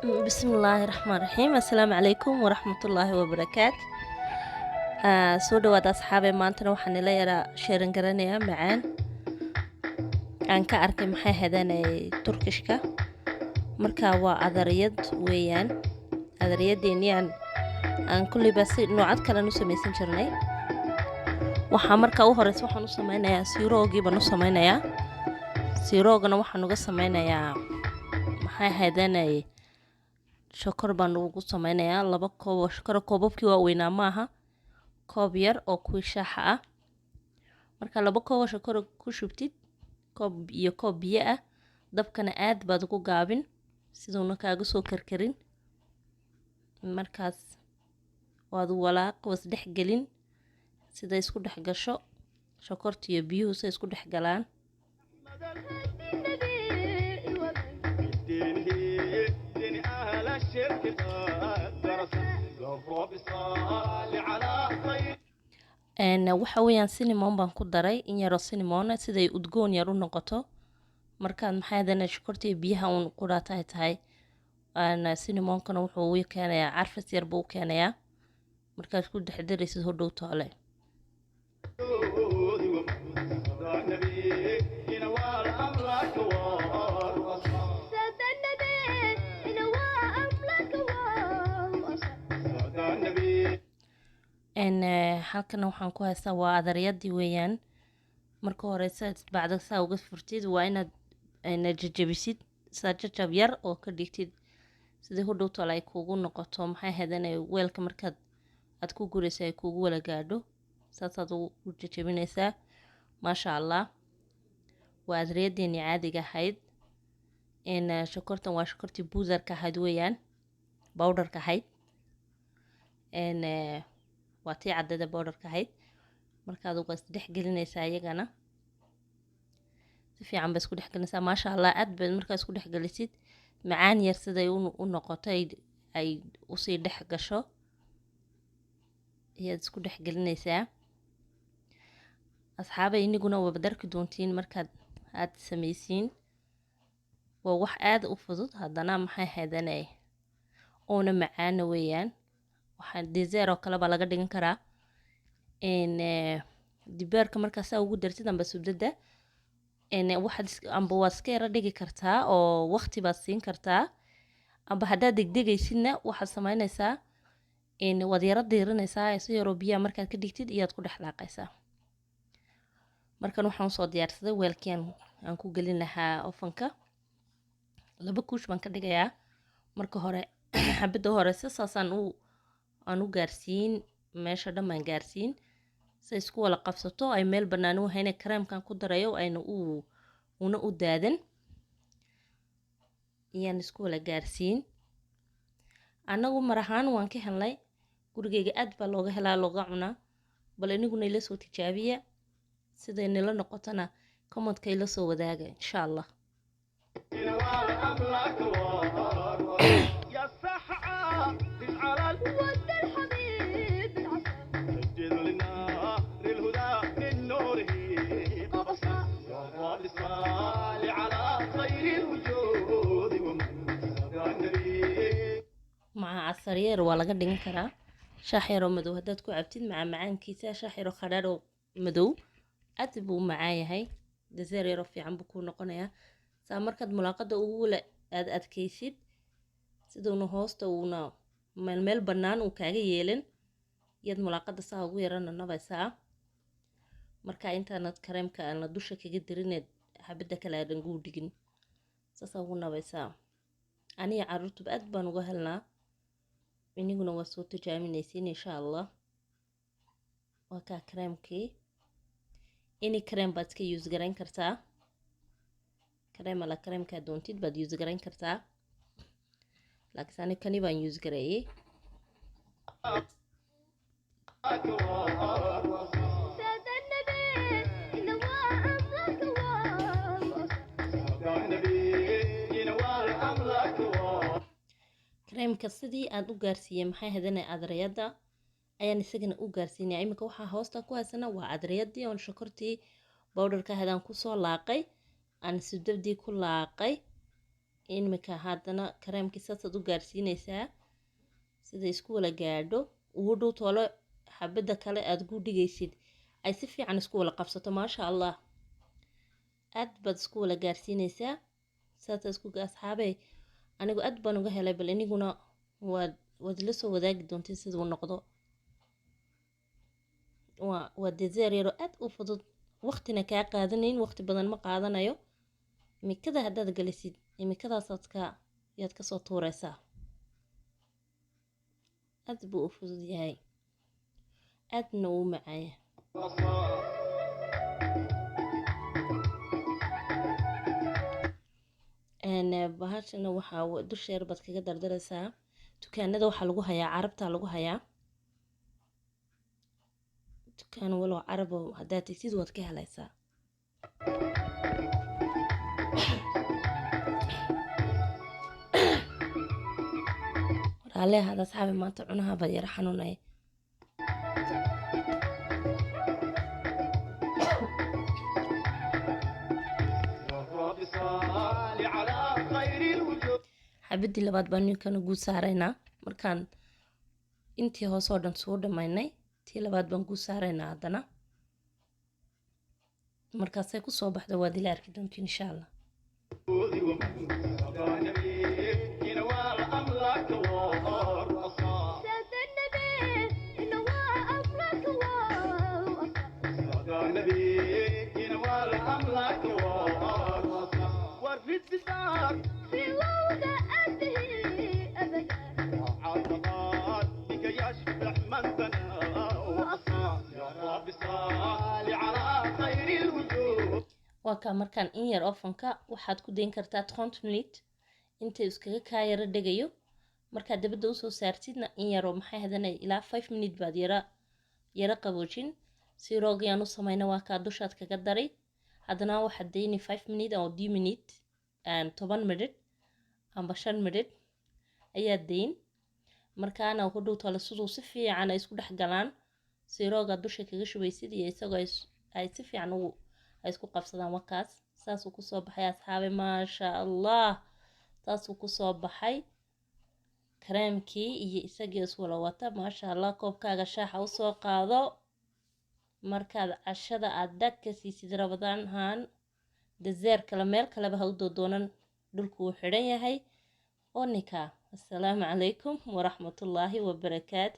Bismillaahi raxmaan raxiim. Assalaamu calaykum waraxmatullaahi wabarakaat. Soo dhawaada asxaabe. Maantana waxaan ila yaraa sharing garanayaa macaan aan ka arkay, maxay hadanay, Turkishka. Marka waa adariyad weeyaan, adariyadeenii aan kulleyba si noocad kalen u samaysan jirnay. Waxaa marka u horeysa waxaan u sameynayaa siroogii baan u sameynayaa. Siroogana waxaan uga sameynayaa, maxay hadanay, shokor baan ugu sameynayaa. 2 koob oo shokor, koobabkii waaweynaa maaha, koob yar oo kuwii shaaxa ah. Marka 2 koob oo shokor ku shubtid, koob iyo koob biyo ah, dabkana aad baad ugu gaabin siduuna kaaga soo karkarin. Markaas waad walaaq, was dhex gelin sida isku dhex gasho shokorta iyo biyuhu, say isku dhex galaan. أهل الشرك قد درس قرب صال على خير. Waxa weeyaan cinnamon baan ku daray, in yaroo cinnamon, siday udgoon yar u noqoto. Markaad, maxay hadana, shokorta iyo biyaha uun quraata ay tahay, cinnamonkana wuxuu u keenayaa carfis yar buu u keenayaa markaad ku dhex daraysid hodhow toole. صدى النبي نوال أملاك والرؤساء. سادة النبي وأملك والرؤساء. صدى النبي. Halkana waxaan ku haystaa waa adaryadii weeyaan. Marka horeysa bacda saa uga furtid, waa inaad jajabisid, saa jajab yar oo ka dhigtid, sidii hodhow toole ay kuugu noqoto, maxay hadanay, weelka markaad aad ku guraysa ay kuugu wala gaadho. Saasaad u jajabinaysaa. Maasha Allah, waa adaryadeennii caadiga ahayd. Shokortan waa shokortii buudarka ahayd weeyaan, bowdharka ahayd. Waa tii caddada bowdharka ahayd. Markaad waa isdhex gelinaysaa iyagana, si fiican ba isku dhex gelinaysaa. Maasha Allah, aad baad markaa isku dhex gelisid, macaan yar siday u noqoto, ay usii dhex gasho ayaad isku dhex gelinaysaa. Asxaabay, iniguna waad arki doontiin markaad aad samaysiin. Waa wax aad u fudud, haddana, maxay hadanay, oona macaana weeyaan. Waxaa dessert oo kale baa laga dhigan karaa. Dibeerka markaa saa ugu dartid amba subdada, waxaad amba waad iska yara dhigi kartaa oo waqti baad siin kartaa, amba haddaad degdegaysidna waxaad samaynaysaa, waad yara diirinaysaa si yaroo biyaha markaad ka dhigtid iyaad ku dhex laaqaysaa. Markan waxaan usoo diyaarsaday weelkii aan ku gelin lahaa ovenka. 2 kuush baan ka dhigayaa. Marka hore xabadda horeysa saasaan u gaarsiin, meesha dhan baan gaarsiin, say isku wala qabsato, ay meel bannaan u hayna kareemkan ku darayo ayna una u daadan iyaan isku wala gaarsiin. Annagu mar ahaan waan ka helnay, gurigeyga aad baa looga helaa, looga cunaa. Bal iniguna ila soo tijaabiya, siday nila noqotona commentka ila soo wadaaga, insha Allah. نوال أملاك والرؤساء يا الساحة على ود الحبيب العصا. سجل لنار الهدى من نوره قبصا. يا رب صل على خير الوجود ومن صدى النبي. Maca casaryeer waa laga dhigan karaa. Shaax yaroo madow haddaad ku cabtid, maca macaankiisa, shaax yaroo khadhaadh oo madow aad buu u macaan yahay. Dessert yaroo fiican buu kuu noqonayaa. Saa markaad mulaaqada ugu wala aad adkaysid, siduuna hoosta uuna meel meel bannaan uu kaaga yeelin, iyaad mulaaqada saa ugu yara nanabaysaa. Marka intaanad kareemka aana dusha kaga darineed, xabadda kale aadan guu dhigin, saasaa ugu nabaysaa. Aniga carruurtuba aad baan uga helnaa, iniguna waa soo tijaaminaysiin, insha Allah. Waa kaa kareemkii. Any cream baad iska use garayn kartaa, kareem ala kareemkaa doontid baad use garayn kartaa, laakiin ani kani baan use gareeyey. والرؤساء. سادة النبي وأملك والرؤساء. صدى النبي نوال أملاك. Kareemka sidii aan u gaarsiiyey, maxay hadana, adrayada ayaan isagana u gaarsiinaya. Iminka waxaa hoosta ku haysana waa adrayadii oon shokortii bowdharka hadaan kusoo laaqay, aan subdadii ku laaqay. Imika haddana kareemkii saasaad u gaarsiinaysaa sida isku wala gaadho, ugu dhow toolo xabadda kale aad ku dhigaysid ay si fiican isku wala qabsato. Maasha Allah, aad baad isku wala gaarsiinaysaa saasa isku. Asxaabey, anigu aad baan uga helay, bal iniguna waad la soo wadaagi doontiin siduu noqdo. Waa dessert yaro aad u fudud, waqtina kaa qaadanayn, waqti badan ma qaadanayo. Imikada haddaad galisid, imikadaasaad ka yaad kasoo tuureysaa. Aad buu u fudud yahay, aadna uu macaanya. Bahashana waxaa dusheer baad kaga dardaraysaa. Dukaanada waxaa lagu hayaa, carabtaa lagu hayaa. Dukaan walow carabo haddaad tegtid waad ka helaysaa. Walaale hada asxaabi, maanta cunaha baad yara xanuunaya. رب صل على خير الوجود. Xabadii labaad baan ninkana guud saaraynaa. Markaan intii hoose oo dhan soo dhamaynay, tii labaad baan guud saaraynaa haddana. Markaasay kusoo baxda waad ila arki doontiin insha Allah. ومن صدى النبي والأملاك والرؤساء. سادة النبي وأملاك والرؤساء. صدى النبي والأملاك والرؤساء والرد دار في وضع أنته أبدا. عطبات بك يشبع من بنى وأصى. يا رب صل على خير الوجود. Waa kaa. Markaan in yar ovenka waxaad ku dayn kartaa 30 minute inta iskaga kaa yaro dhegayo. Markaad dabadda usoo saartidna in yaroo maxay hadanay ilaa 5 minute baad yara yara qaboojin. Si roogayaan u samayna, waa kaa, dushaad kaga daray. Haddana waxaad dayni 5 minute oo 10 minute, 10 minute amba 5 minute ayaad dayn. Markaana ku dhow tole siduu si fiican ay isku dhex galaan sirooga dusha kaga shubaysid iyo isagoo ay si fiican ugu ay isku qabsadaan. Wakaas saasuu kusoo baxay asxaabe, maasha Allah, saasuu kusoo baxay kareemkii iyo isagii iswala wata. Maasha Allah, koobkaaga shaaxa usoo qaado markaad cashada aad dhag ka siisid Rabadaan haan. Dessert kale meel kaleba ha u doodoonan, dhulku wuu xidhan yahay oo ninkaa. Assalaamu calaykum waraxmatullaahi wabarakaatu.